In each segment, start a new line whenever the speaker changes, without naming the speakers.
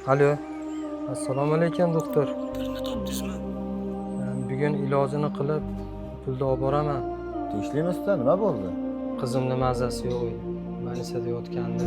Alo. Assalomu alaykum, doktor.
Pulni topdingizmi?
Bugun ilojini qilib pulni olib boraman.
Tinchlikmi, usta, nima bo'ldi?
Qizimni mazasi yo'q edi. Больницада yotgandi.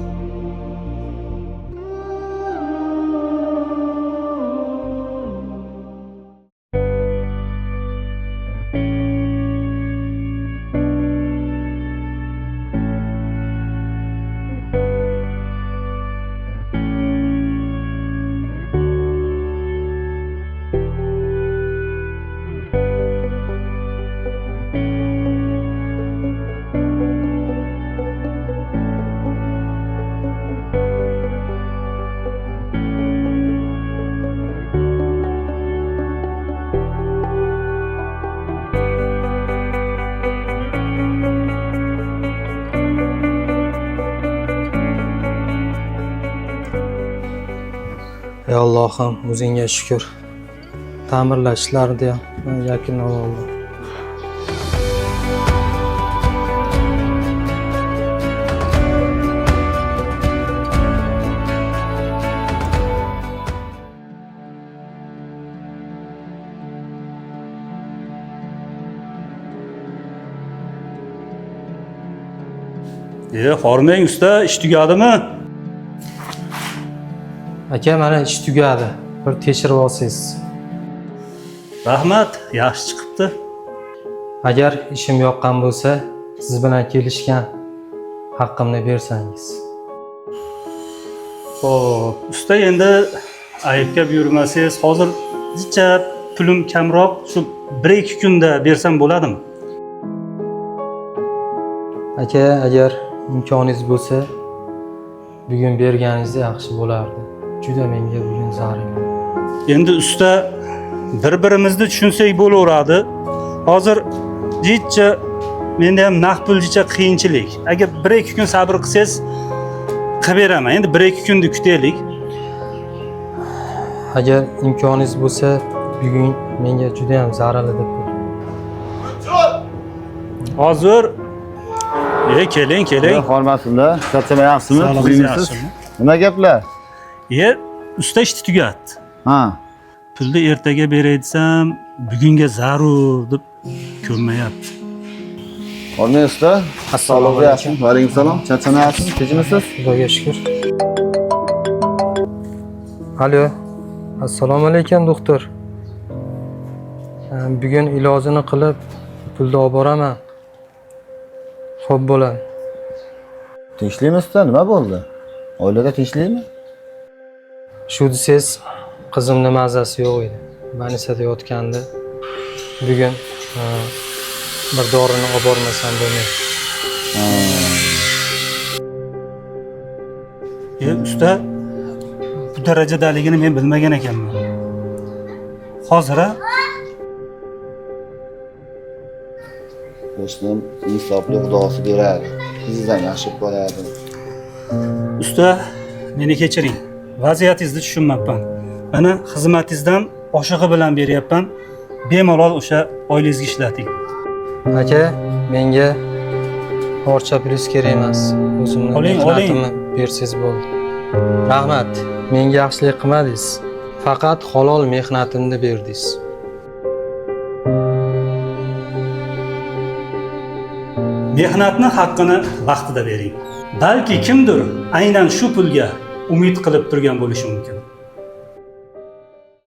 Ey Allohim, o'zingga shukur. Ta'mirlash ishlarini ham yakunlab oldim.
Hormang usta, ish tugadimi?
Aka, mana ish tugadi. Bir tekshirib olsangiz.
Rahmat, yaxshi chiqibdi.
Agar ishim yoqqan bo'lsa, siz bilan kelishgan haqqimni bersangiz.
Xo'p, usta, endi aybga buyurmasangiz, hozir jicha pulim kamroq, shu 1-2 kunda bersam bo'ladimi?
Aka, agar imkoningiz bo'lsa, bugun berganingizda yaxshi bo'lardi. Juda menga bugun zarur.
Endi usta, bir-birimizni tushunsak bo'laveradi. Hozir jicha menda ham naqd pul jicha qiyinchilik. Agar 1-2 kun sabr qilsangiz, qilib beraman. Endi 1-2 kunni kutaylik.
Agar imkoningiz bo'lsa, bugun menga juda ham zararli deb.
Hozir keling, keling.
Hormasinlar, charchamayapsizmi?
Sog'lig'ingiz
Tinchmisiz?
yaxshimi?
Nima gaplar?
Usta ishni tugatdi.
Ha.
Pulni ertaga beray desam, bugunga zarur deb ko'nmayapti.
Hormang usta.
Assalomu
Sog'lig'ingiz yaxshimi? Va alaykum salom. Charchamayapsizmi? Tinchmisiz?
Xudoga shukur. Alo. Assalomu alaykum, doktor. Bugun ilojini qilib pulni olib boraman. Xo'p bo'ladi.
Tinchlikmi, usta, nima bo'ldi? Oilada tinchlikmi?
Shu desangiz, qizimni mazasi yo'q edi. Больницада yotgandi. Bugun bir dorini olib bormasam bo'lmaydi.
Usta, bu darajadaligini men bilmagan ekanman. Hozir a
Qo'shnim insofli, xudosi beradi. Qizingiz ham yaxshi bo'lib qoladi.
Usta, meni kechiring. Vaziyatingizni tushunmabman. Mana xizmatingizdan oshig'i bilan beryapman. Bemalol o'sha oilangizga ishlating.
Aka, menga orcha pulingiz kerak emas. O'zimni
Oling, oling.
mehnatimni bersangiz bo'ldi. Rahmat. Menga yaxshilik qilmadingiz. Faqat halol mehnatimni berdingiz.
Mehnatni haqqini vaqtida bering. Balki kimdir aynan shu pulga umid qilib turgan bo'lishi mumkin.